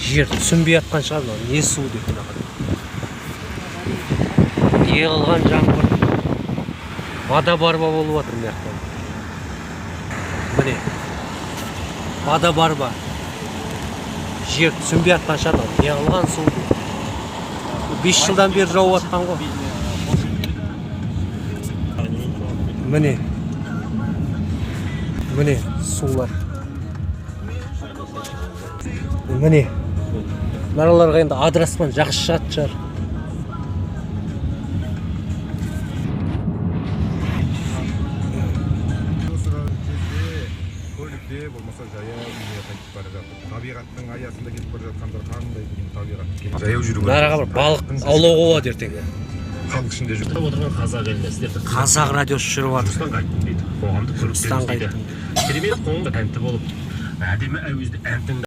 Жер түсінбей жатқан шығар, мынау не су деп. Мына не қылған жаңбыр, вода барба болып жатыр мына жақта. Міне, вода барба. Жер түсінбей жатқан шығар, мынау не қылған су деп. 5 жылдан бері жауып жатқан ғой. Міне, міне, сулар. Міне, мыналарға енді адыраспан жақсы шығатын шығар. Осы кезде көлікте болмаса жаяу үйіне қайтып бара жатып, табиғаттың аясында кетіп бара жатқандар қандай деген табиғат. Жаяу жүру. Мынаға бір балық аулауға болады ертең. Халық ішінде жүр. Отырған қазақ еліне сіздерді Қазақ радиосы жүріп жатыр. Жұмыстан қайттым дейді, қоғамдық Жұмыстан көлікте дейді. қайттым. Керемет, қоңыр тәнті болып, әдемі әуезді ән тыңдап.